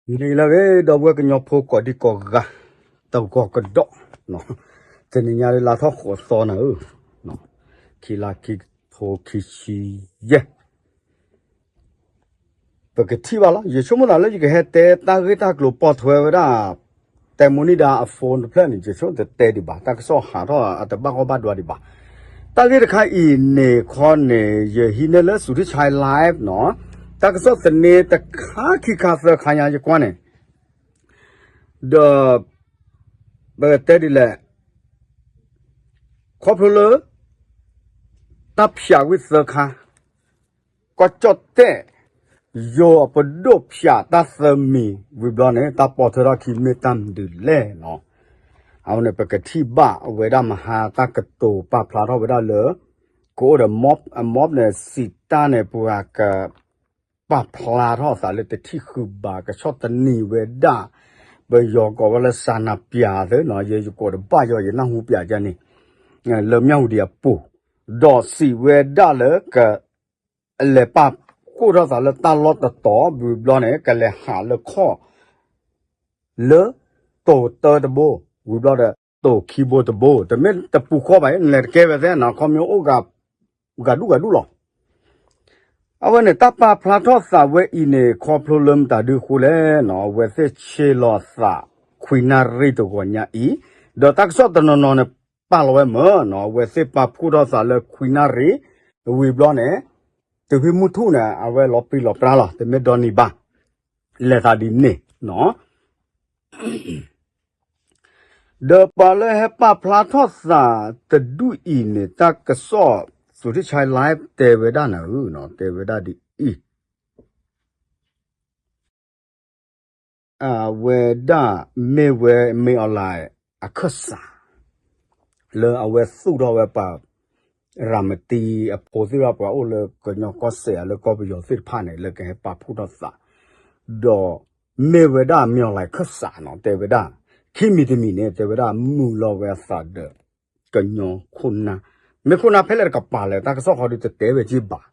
နံၤလၢအဂ့ၤ ဒီပုၢ်ဝဲၢ်ကညီဖိကိးဒံကိးဂၤ, တဂီၤကဒီး, တနံၤညါလၢလါထီၣ်ဃိးသီနၤဧၢ, ခံလါခံကထိခံဆံယဲၢ် ပကထံၣ်ဘၣ်လီၤ. ယဆိကမိၣ်သးလၢယကဟဲတဲတၢ်ဂ့ၢ်တၢ်ကျိၤပိာ်ထွဲဝဲဒၣ် တဲမိၣ်န့ၢ်ဒၣ်အ phone တဖျၢၣ်န့ၣ် ယဆိကမိၣ်တတဲဒံးဘၣ်, တၢ်ကစီၣ်ဟးထီၣ်အတဘၣ်ဂီၢ်ဘၣ်ဒွါဒံးဘၣ်. တၢ်ဂ့ၢ်တခါအံၤန့ၣ်ခီန့ၣ် ယဟံးန့ၢ်လၢ စူၤထံၣ်ဆါ live နီၤ, တၢ်ကစီၣ်သန့တခါခံခါသၢခါညါယကွၢ်န့ၣ် ဒီး ပကတဲဒ်လဲၣ်, ခီဖျိလၢ တၢ်ဖၠးဝံၣ်သၢခါ, ကီၢ်ကၠီၣ်တဲၣ် ယိၤအပဒိၣ်ဖၠးတၢ်သၢမံၤဝံၤဘျီန့ၣ် တၢ်ပိာ်ထွဲထီၣ်ခံမ့ၢ်တၢ်မနုၤလဲၣ်နီၤ. အဝဲန့ၣ် ပကထံၣ်ဘၣ်ဝဲဒၣ်မဟါတၢ်ကတိၤပာ်ဖျါထီၣ်ဝဲဒၣ်လၢ ကအိၣ်ဒီး mob, mob န့ၣ် စံးတၢ်န့ၣ် ပှၤက ပာ်ဖျါထီၣ်သးလၢတထံၣ်ဃုာ်ဘၣ် ကဆီၣ်သနံးဝဲဒၣ် ပယီၤကိးဝဲလၢ ဆန္ဒပြ သ့နီၤ, ယယကိးတဘၣ်ယီၤ ယနၢ်ဟူပၠးယါန့ၣ် လၢမၠၣ်ဝတံၤအပူၤ, ဒီးစံးဝဲဒၣ်လၢ ကလဲၤပာ်ဖှိၣ်ထီၣ်သးလၢတၢ်လီၢ်တတီၤ ဝံၤဘျီန့ၣ် ကလဲၤဟးလၢခီၣ် လၢ တိၤတၢတဘိ ဝံၤဘျီဒီး တိၤခံဘိတဘိ တမ့ၢ်တပူၤဃီဘၣ် နလဲၤတကဲဝဲသ့နီၤ ခီမ့ၢ်အိၣ် ဂၤဒူၣ်ဂၤဒူၣ်လီၤ. အဝဲန့ၣ် တၢ်ပာ်ဖျါထီၣ်သးဝဲအံၤန့ၣ် ခီဖျိလၢမတၤဒုဃိလဲၣ်နီၤ အဝဲသ့ၣ်ဆ့လီၤအသး ခွံနၣ်ရံၣ်တဂီၤညါအံၤ, ဒီးတၢ်ကစီၣ်တနီၤနီၤန့ၣ် ပာ်လီၤဝဲမၢ်နီၤ အဝဲသ့ၣ်ပာ်ဖှိၣ်ထီၣ်သးလၢခွံနၣ်ရံၣ် ဝံၤဘျီန့ၣ် တုၤဖဲမုၢ်ထူၣ်န့ၣ် အဝဲလီၤပြံလီၤပြါလီၤ တမ့ၢ်ဒီနံၤဘၣ် လဲၤသးဒ်န့ၣ်နီၤ ဒီးပှၤလၢဟဲပာ်ဖျါထီၣ်သးတဒူၣ်အံၤန့ၣ် တၢ်ကစီၣ် စူၤထံၣ်ဆါ live တဲဝဲဒၣ်နၤဧၢ, တဲဝဲဒၣ်ဒ်အံၤ, အဝဲဒၣ်မ့ၢ်ဝဲ မင်းအောင်လှိုင် အခၢၣ်စး လၢအဝဲသူၣ်ထီၣ်ဝဲပှၤ ရၤမတံအဖိသ့ၣ်တဖၣ် ပှၤအိၣ်လၢကညီကီၢ်စဲၣ် လၢကီၢ်ပယီၤသ့ၣ်တဖၣ်န့ၣ် လၢကဟဲပာ်ဖှိၣ်ထီၣ်သး, ဒီးမ့ၢ်ဝဲဒၣ် မင်းအောင်လှိုင် အခၢၣ်စးနီၤ တဲဝဲဒၣ်, ခံမံၤတမံၤန့ၣ် တဲဝဲဒၣ် မုာ်လီၤဝဲအသးဒီး ကညီခိၣ်နၢ်, မ့ၢ်ခိၣ်နၢ်ဖဲလဲၣ်တကပၤလဲၣ် တၢ်ကစီၣ်ဃီဒုတတဲဝဲက့ၤဘၣ်,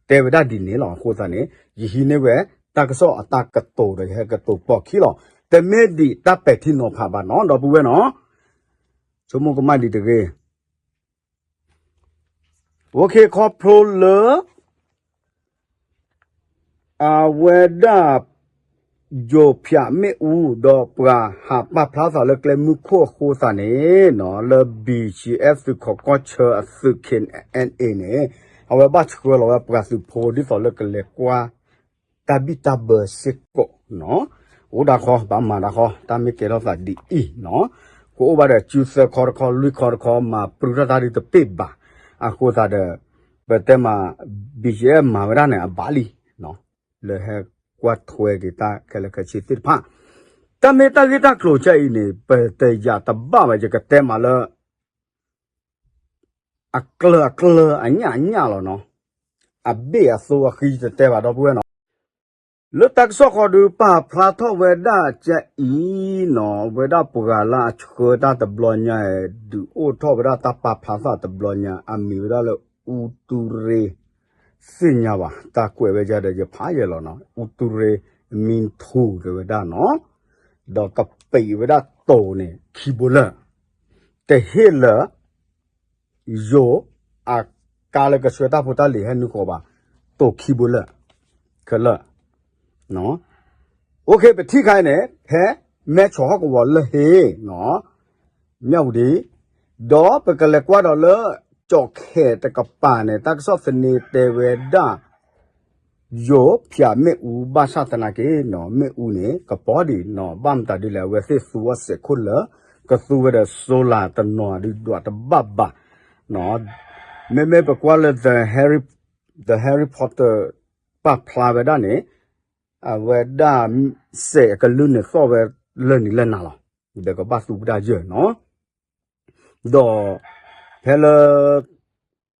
တဲဝဲဒၣ်ဒ်န့ၣ်လီၤ. အဃိသတးန့ၣ် ယဟံးန့ၢ်ဝဲ တၢ်ကစီၣ်အတၢ်ကတိၤဒီး ယဟဲကတိၤပိာ်ခံလီၤ. တမ့ၢ်ဒံးတၢ်ပဲာ်ထံနီၤဖးဘၣ်နီၤ ဒီပုၢ်ဝဲၢ်နီၤ, ဆိကမိၣ်ကမၣ်ဒံးတဂ့ၤ ခီဖျိလၢ အဝဲဒၣ် ယိၤဖၠးမ့ၣ်အူ ဒီးပှၤဟးပာ်ဖျါသးလၢကျဲမုၢ်ခိၣ်အဃိသတးန့ၣ် လၢ ဘီၣ်ကၠံၣ်အဲၣ် သုးခိးကီၢ်ဆၢအသုး ခ့ၣ်အဲၣ်အဲၣ်အ့န့ၣ် အဝဲဘၣ်ဆှၢလီၤဝဲပှၤသုးဖိဒ်သိးလၢကလဲၤကွၢ် တၢ်ဘံၣ်တၢ်ဘၢစ့ၢ်ကီးနီၤ, အိၣ်ဒၣ်ခီ ဘၣ်မၤဒၣ်ခီ တၢ်မ့ၢ်ကဲထီၣ်သးဒ်အံၤနီၤ, ကအိၣ်ဘၣ်ဒီးစုသၢခီတခီ လွံၢ်ခီတခီ မၤပြူထီၣ်တၢ်ဒ်တပ့ၢ်ဘၣ်, အဃိသတးဒီး ပတဲမး ဘီၣ်ကၠံၣ်အဲၣ် မၤဝဲဒၣ်န့ၣ် အဘၣ်လံ, လၢဟဲကွၢ်ထွဲက့ၤတၢ်ခဲလၢာ်ခဲဆ့သ့ၣ်တဖၣ်, တၢ်မ့ၢ်တၢ်ဂ့ၢ်တၢ်ကျိၤခဲအံၤန့ၣ် ပတယာ်တဘၣ်ဘၣ် ယကတဲမးလၢ အကျၢၤအကျၢၤ အညၣ်အညၣ်လီၤနီၤ, အဘ့ၣ်အသိအဃံတတဲဘၣ် ဒီပုၢ်ဝဲၢ်နီၤ, လၢတၢ်ကစီၣ်ဃီဒုးပာ်ဖျါထီၣ်ဝဲဒၣ်ကအံၤနီၤ, ဝဲဒၣ်ပှၤလၢအဆှၢတၢ်တဘျီညါ ဒုးအိၣ်ထီၣ်ဝဲဒၣ်တၢ်ပာ်ဖျါထီၣ်တဘျီညါ အမံၤဝဲဒၣ်လၢ အူတူရ့ သ့ၣ်ညါဘၣ် တၢ်ကွဲးဝဲယၤဒီးယဖးယဲၢ်လီၤနီၤ, အူတူရ့ မံထူ တဲဝဲဒၣ်နီၤ, ဒီးကပံးဝဲဒၣ်တိၤန့ၣ် ခံဘိလၢာ်, တဟ့ၣ်လၢ ယိၤ အကါလၢကဆှၢတၢ်ဖိတၢ်လံၤဟဲနုာ်ဃီၤဘၣ်, တိၤခံဘိလၢာ်, ခဲလၢာ်, အိၣ်ခ့ ပထံၣ်ခါအံၤန့ၣ် ဖဲမဲဆီးဟီၣ်ကဝီၤလၢဟ့နီၤ, မၠၣ်ဝတံၤ, ဒီးပကလဲၤကွၢ်ဒီးလၢ ကၠီၣ်ခဲတကပၤန့ၣ် တၢ်ကစီၣ်သန့တဲဝဲဒၣ် ယိၤဖၠးမ့ၣ်အူဘၣ်ဆၣ်သနာ်က့နီၤ မ့ၣ်အူန့ၣ် ကပီၤဒံးနီၤ ဘၣ်မတၤဒ်လဲၣ် အဝဲသ့ၣ်သူအီၤစဲးခိၣ်လၢ ကသူဝဲဒီး solar တနီၤဒုးဒွးတဘၣ်ဘၣ်နီၤ, မ့မ့ၢ်ပကွၢ်လၢ The Harry, The Harry Potter ပာ်ဖျါဝဲဒၣ်န့ၣ် အဝဲဒၣ် စဲးအကလုၢ်န့ၣ်သီၣ်ဝဲလၢနံၤလၢနၤလီၤ, ဒီးကဘၣ်သူဝဲဒၣ်ယဲၢ်နီၤ ဒီး ဖဲလၢ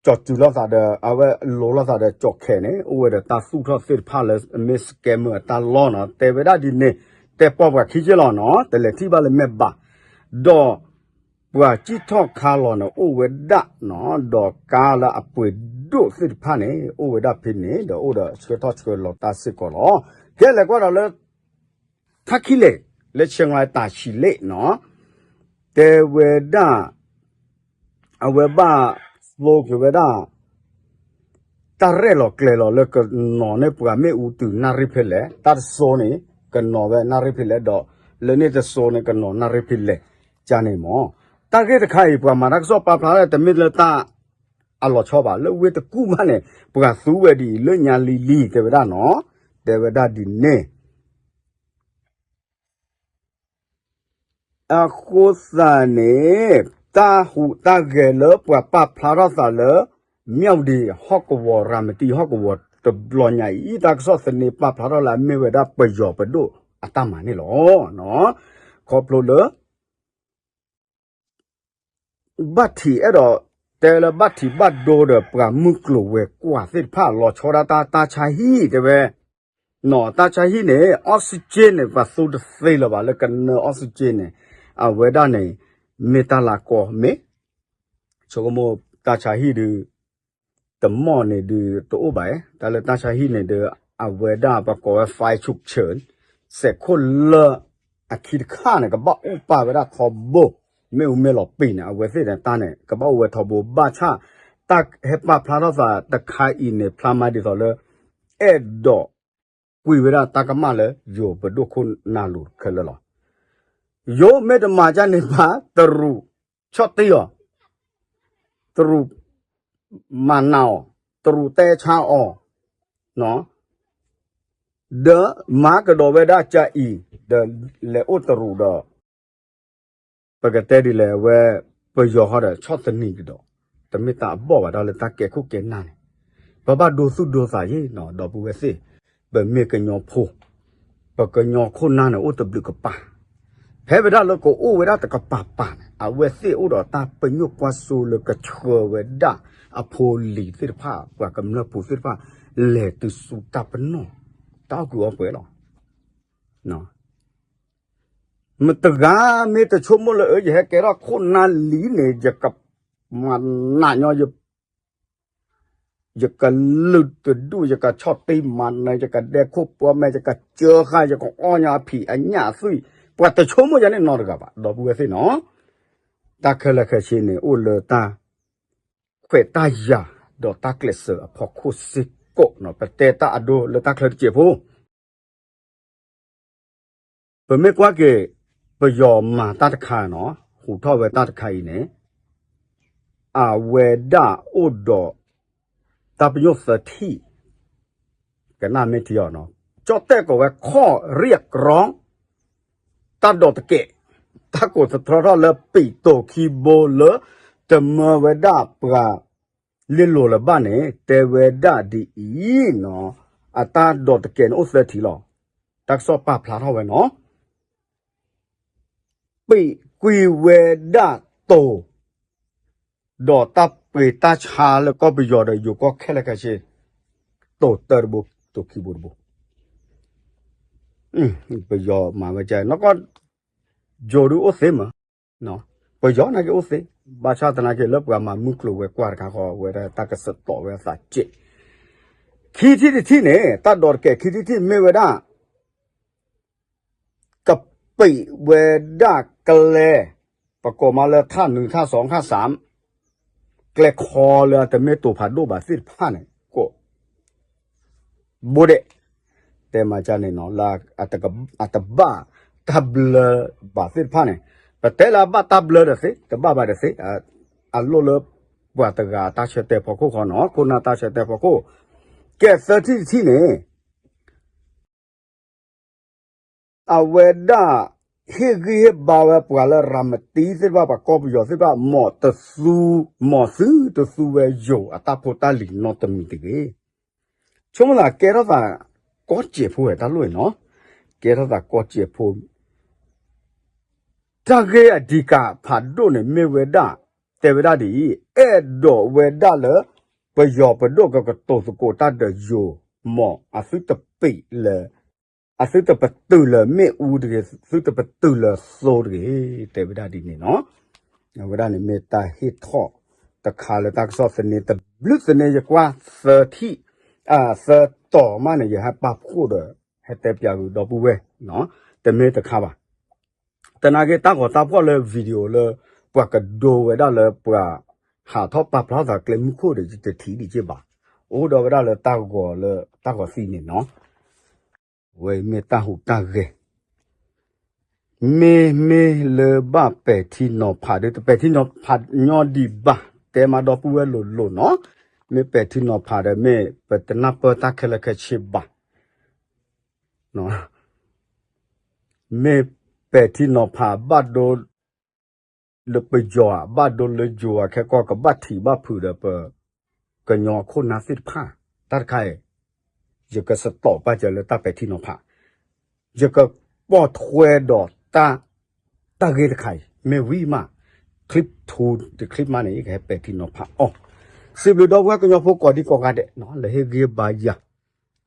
ကၠီၤစူၤလိာ်သးဒီး အဝဲလိၤလိာ်သးဒီးကၠီၣ်ခဲန့ၣ် အိၣ်ဝဲဒီးတၢ်သူၣ်ထီၣ်သ့ၣ်တဖၣ်လၢ မ့ၢ် scammer အတၢ်လီၢ်နီၤ တဲဝဲဒၣ်ဒ်န့ၣ် တဲပီၢ်ပှၤခံက့လီၤနီၤ တလဲၤထံၣ်ဘၣ်လၢမဲာ်ဘၣ်, ဒီး ပှၤစံၣ်ထီၣ်ခါလီၤန့ၣ် အိၣ်ဝဲဒၣ်နီၤ ဒီးကါလၢအပှ့ၤဒိၣ်သ့ၣ်တဖၣ်န့ၣ် အိၣ်ဝဲဒၣ်ဖဲန့ၣ် ဒီးအိၣ်ဒီးဆှၢထီၣ်ဆှၢလီၤတၢ်စ့ၢ်ကီးလီၤ. ကဲလဲၤကွၢ်ဒီးလၢ ထၣ်ခံလဲၣ် လၢဆဲးကျိးတၢ်ဆံးလဲၣ်နီၤ, တဲဝဲဒၣ် အဝဲဘၣ်သိက့ၤဝဲဒၣ် တၢ်ရဲၣ်လီၤကျဲၤလီၤလၢကနီၤန့ၢ်ပှၤမ့ၣ်အူတုၤနၣ်ရံၣ်ဖဲလဲၣ်, တၢ်တစိၤန့ၣ် ကနီၤဝဲနၣ်ရံၣ်ဖဲလဲၣ်ဒီး လၢန့ၣ်တစိၤန့ၣ် ကနီၤနၣ်ရံၣ်ဖဲလဲၣ်, ကန့ၣ်မ့ၢ် တၢ်ဂ့ၢ်တခါအံၤ ပှၤမၤတၢ်ကစီၣ်ပာ်ဖျါလၢတမ့ၢ်လၢတၢ်အလီၤဆီဘၣ်, လၢဝ့ၢ်တကူၣ်မးန့ၣ် ပှၤသူဝဲဒ်အံၤလၢညါလံလံ တဲဝဲဒၣ်နီၤ, တဲဝဲဒၣ်ဒ်န့ၣ် အဃိသတးန့ၣ် တၢ်ဟူးတၢ်ဂဲၤလၢပှၤပာ်ဖျါထီၣ်သးလၢ မၠၣ်ဝတံၤဟီၣ်ကဝီၤ ရၤမတံဟီၣ်ကဝီၤတဘျီညါအံၤ တၢ်ကစီၣ်သန့ပာ်ဖျါထီၣ်လၢအမ့ၢ်ဝဲဒၣ်ပယီၤပဒိၣ်အတၢ်မၤန့ၣ်လီၤ. ခီဖျိလၢ ဘၣ်ထံးအဲၣ်ဒိး တဲလၢဘၣ်ထံးဘၣ်ဒိဒီးပှၤမုၢ်ကျိၤဝဲၤကွာ်သ့ၣ်တဖၣ် လီၤဆီဒၣ်တၢ်တၢ်ဆါဟံၣ်တဲဝဲ, နီၤ တၢ်ဆါဟံၣ်န့ၣ် oxygen န့ၣ် ပှၤသူတသ့လၢၤဘၣ် လၢကနၢ oxygen န့ၣ် အဝဲဒၣ်န့ၣ် မ့ၢ်တၢ်လၢကီမ့ၢ် ဆိကမိၣ်တၢ်ဆါဟံၣ်ဒုး တမီၢ်န့ၣ်ဒုးတအိၣ်ဘၣ်, တၢ်လၢတၢ်ဆါဟံၣ်န့ၣ်ဒီး အဝဲဒၣ်ပကိးဝဲ fire extinguisher စဲးခိၣ်လၢအခံတခါန့ၣ် ကဘၣ်အိၣ်ပာ်ဝဲဒၣ်ထီဘိ, မ့ၣ်အူမ့ၢ်လီၤပံာ်န့ၣ် အဝဲသ့ၣ်န့ၣ်တၢ်န့ၣ် ကဘၣ်အိၣ်ဝဲထီဘိ ဘၣ်ဆၣ် တၢ်ဟဲပာ်ဖျါထီၣ်သးတခါအံၤန့ၣ် ဖျါမးဒ်သိးလၢ အဲၣ်ဒိး ကွံာ်ဝဲဒၣ်တၢ်ကမၣ်လၢ ယိၤပဒိၣ်ခိၣ်နၢ်လိၤခဲလၢာ်လီၤ. ယိၤမ့ၢ်တမၤဒ်န့ၣ်ဘၣ် တရူးဆီၣ်တံၢ်အီၤ, တရူးမၤနးအီၤ, တရူးတဲဆါအီၤ, ဒီးမၤကဒီးဝဲဒၣ်ကအံၤ, ဒီးလဲၤအိၣ်တရူးဒီး ပကတဲဒ်လဲၣ်ဝဲ ပယီၤဃီဒီးဆီၣ်သနံးကဒီး, တမ့ၢ်တၢ်အဘီၣ်ဘၣ် တၢ်လၢတၢ်ကဲခိၣ်ကဲနၢ်န့ၣ်, ပဘၣ်ဒိသူၣ်ဒိသးယ့ၣ်နီၤ ဒီပုၢ်ဝဲၢ်သ့ၣ်, ပမ့ၢ်ကညီဖိ, ပကညီခိၣ်နၢ်န့ၣ်အိၣ်တဘျုးကပၤ, ဖဲဝဲဒၣ်လၢကအိၣ်ဝဲဒၣ်တကပၤပၤန့ၣ် အဝဲသ့ၣ်အိၣ်ဒီးတၢ်ပညိၣ်ကွၢ်စိလၢကဆှၢဝဲဒၣ်အဖိလံၤသ့ၣ်တဖၣ် ပှၤကမျၢၢ်ဖိသ့ၣ်တဖၣ် လဲၤတုၤဆူတၢ်ပနီၣ် တၢ်အီၣ်ကုာ်အီပှဲၤလီၤ. မတဂၤမ့ၢ်တဆိကမိၣ်လၢ အၢ ယဟဲကဲထီၣ်ခိၣ်နၢ်လံန့ၣ် ယကမၤနးညီ ယကလုၢ်တဒူၣ် ယကဆီၣ်တံၢ်မၤနၢၤ ယကဒဲခိၣ်ပှီၢ်မဲာ် ယကစၢဃာ် ယကအီၣ်ညီအဖံးအညၣ်အသွံၣ်, ပှၤတဆိကမိၣ်ယၤန့ၣ်နီတဂၤဘၣ် ဒီပုၢ်ဝဲၢ်သ့ၣ်နီၤ, တၢ်ခဲလၢာ်ခဲဆ့န့ၣ် အိၣ်လၢတၢ်ခွဲးတၢ်ယာ် ဒီးတၢ်ကျဲးစၢးအဖီခိၣ်စ့ၢ်ကီးနီၤ, ပတဲတၢ်အဒိလၢတၢ်ချၢတစဲးဖိ ပမ့ၢ်ကွၢ်က့ၤ ပယီၤမၤတၢ်တခါနီၤ ဟူးထီၣ်ဝဲတၢ်တခါအံၤန့ၣ် အဝဲဒၣ်အိၣ်ဒီး တၢ်ပညိၣ်သၢထံၣ် ကနၣ်မ့ၢ်ထံအီၤနီၤ ကၠီၣ်တဲၣ်ကိးဝဲ ခီၣ်ရံၣ်ကြီ တၢ်ဒိးတကဲး တၢ်ကိးသတြီထီၣ်လၢပံာ်တိာ်ခံဘိလၢ တမၢဝဲဒၣ်ပှၤ လ့လိာ်လၢၤဘၣ်န့ၣ် တဲဝဲဒၣ်ဒ်အံၤနီၤ အတၢ်ဒိးတကဲးန့ၣ်အိၣ်သၢထံၣ်လီၤ. တၢ်ကစီၣ်ပာ်ဖျါထီၣ်ဝဲနီၤ ပံာ်ကွံာ်ဝဲဒၣ်တိၤ ဒီးတၢ်ပှ့ၤတၢ်ဆါလၢကီၢ်ပယီၤဒီးယိၤကီၢ်ခဲလၢာ်ခဲဆ့ တိၤတၢတဘိ တိၤခံဘိတဘိ ပယီၤမၤဝဲကဲနီၢ်ကီၢ် ယိၤဒုးအိၣ်သ့မး ပယီၤနာ်က့အိၣ်သ့ ဘၣ်ဆၣ်သနာ်က့လၢပှၤမၤမုၢ်ကျိၤဝဲၤကွာ်တခါဃီ အဝဲဒၣ်တၢ်ကစးတီးဝဲအသးကဲး ခံထံၣ်တထံၣ်န့ၣ် တၢ်ဒိးတကဲးခံထံၣ်တထံၣ်မ့ၢ်ဝဲဒၣ် ကပံာ်ဝဲဒၣ်ကျဲ ပကိးမးလၢထၣ်နုၤ ထၣ်စီၤ ထၣ်စၢ် ကျဲခီလၢအတမ့ၢ်တိၤဖးဒိၣ်ဘၣ်သ့ၣ်တဖၣ်န့ၣ် ကိး ဘိဒဲး တဲမၤကန့ၣ်နီၤ လၢအတဘၣ်တၢ်ဘျၢဘၣ်သ့ၣ်တဖၣ်န့ၣ် ပတဲလၢအဘၣ်တၢ်ဘျၢဒီးသ့ တဘၣ်ဘၣ်ဒီးသ့ အလိၣ်လၢပှၤတဂၤတၢ်ဆၢတဲာ်ဖီခိၣ်ဃီနီၤ ခိၣ်နၢ်တၢ်ဆၢတဲာ်ဖီခိၣ် ကဲသၢထံၣ်တထံၣ်န့ၣ် အဝဲဒၣ် ဟ့ၣ်ဂံၢ်ဟ့ၣ်ဘါဝဲပှၤလၢရၤမတံသ့ၣ်တဖၣ် ပှၤကီၢ်ပယီၤသ့ၣ်တဖၣ် မ်တသူ မ်သုတသူဝဲယိၤအတၢ်ဖိတၢ်လံၤနီတမံၤတဂ့ၤ. ဆိကမိၣ်သးကဲထီၣ်သးကီၢ်စဲးဖိဝဲတၢ်လိၣ်နီၤ, ကဲထီၣ်သးကီၢ်စဲးဖိ တၢ်ဂ့ၢ်အဓိကဖးဒိၣ်န့ၣ်မ့ၢ်ဝဲဒၣ် တဲဝဲဒၣ်ဒ်အံၤ, အဲၣ်ဒိးဝဲဒၣ်လၢ ပယီၤပဒိၣ်ကကတိၤသကိးတၢ်ဒီးယိၤ မ်အသုတပံာ်လၢ အသုတပတုာ်လၢၤမ့ၣ်အူတဂ့ၤ, သုတပတုာ်လၢၤသိတဂ့ၤ, တဲဝဲဒၣ်ဒ်န့ၣ်နီၤ. အဝဲဒၣ်န့ၣ်မ့ၢ်တၢ်ဟ့ၣ်ထီၣ်တခါလၢတၢ်ကစီၣ်သန့တဘျုးသန့ ယကွၢ်သၢထံၣ်, သၢတီၤမးန့ၣ် ယဟဲပာ်ဖှိၣ်ဒီး ဟဲတဲပၠးဂုၤဒီပုၢ်ဝဲၢ်နီၤ. တမ့ၢ်တခါဘၣ်. သနာ်က့ တၢ်ဂီၤတၢ်ဖီၣ်လၢ video လၢ ပှၤကဒိဝဲဒၣ်လၢပှၤ ဟးထီၣ်ပာ်ဖျါသးကျဲမုၢ်ခိၣ်ဒီး ယတထံၣ်ဒံးက့ဘၣ်. အိၣ်ဒီးဝဲဒၣ်လၢတၢ်ဂီၤလၢတၢ်ဂီၤသံန့ၣ်နီၤ. ဝဲမ့ၢ်တၢ်ဟူးတၢ်ဂဲၤ မ့မ့ၢ်လၢဘၣ်ပဲာ်ထံနီၤဖးဒီး တပဲာ်ထံနီၤဖးညီဒံးဘၣ်, တဲမးဒီပုၢ်ဝဲၢ်လိၤလိၤနီၤ. မ့ၢ်ပဲာ်ထံနီၤဖးဒီး မ့ၢ်ပတနၢ်ပၢၢ်တၢ်ခဲလၢာ်ခဲဆ့ဘၣ်. မ့ၢ်ပဲာ်ထံနီၤဖးဘၣ်ဒိ လၢပယီၤဧါ ဘၣ်ဒိလၢယိၤဧါ ခဲကီၢ်ကဘၣ်ထံးဘၣ်ဖုးဒီးပ ကညီခိၣ်နၢ်သ့ၣ်တဖၣ် တၢ်တခါအံၤ ယကစတီၣ်ပာ်စၢၤလၢတၢ်ပဲာ်ထံနီၤဖး, ယကပိာ်ထွဲဒီးတၢ် တၢ်ဂ့ၢ်တခါအံၤ မ့ၢ်ဝံၤမး clip two တ clip မးန့ၣ် ယကဟဲပဲာ်ထံနီၤဖးအီၤ. စံးဘျုးဒီပုၢ်ဝဲၢ်ကညီဖိကိးဒံကိးဂၤဒဲး လၢဟ့ၣ်ဂံၢ်ဘါယၤ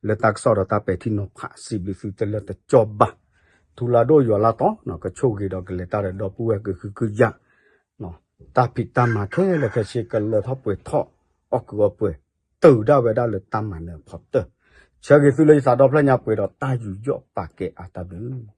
လၢတၢ်ကစီၣ်ဒီးတၢ်ပဲာ်ထံနီၤဖး စံးဘျုးသုတလၢာ်တကၠီဘၣ်. ထူလါဒိၣ်ယွၤလါတီၤ ကဆိၣ်ဂ့ၤဒီးကလဲၤတၢ်ဒီးဒီပုၢ်ဝဲၢ်ကဟုကယာ် တၢ်ဖံးတၢ်မၤခဲလၢာ်ခဲဆ့ ကလၢထီၣ်ပှဲၤထီၣ် အီၣ်ကုးအီပှဲၤ တုၤဒၣ်ဝဲဒၣ်လၢတၢ်မၤနၢၤဖီတၢၢ်. ဆၢဂ့ၤသုလၢယသးဒီဖျၢၣ်ညါပှဲၤဒီးတၢ်ယူးယီၣ်ပာ်ကဲအါတၢ်ဘျုး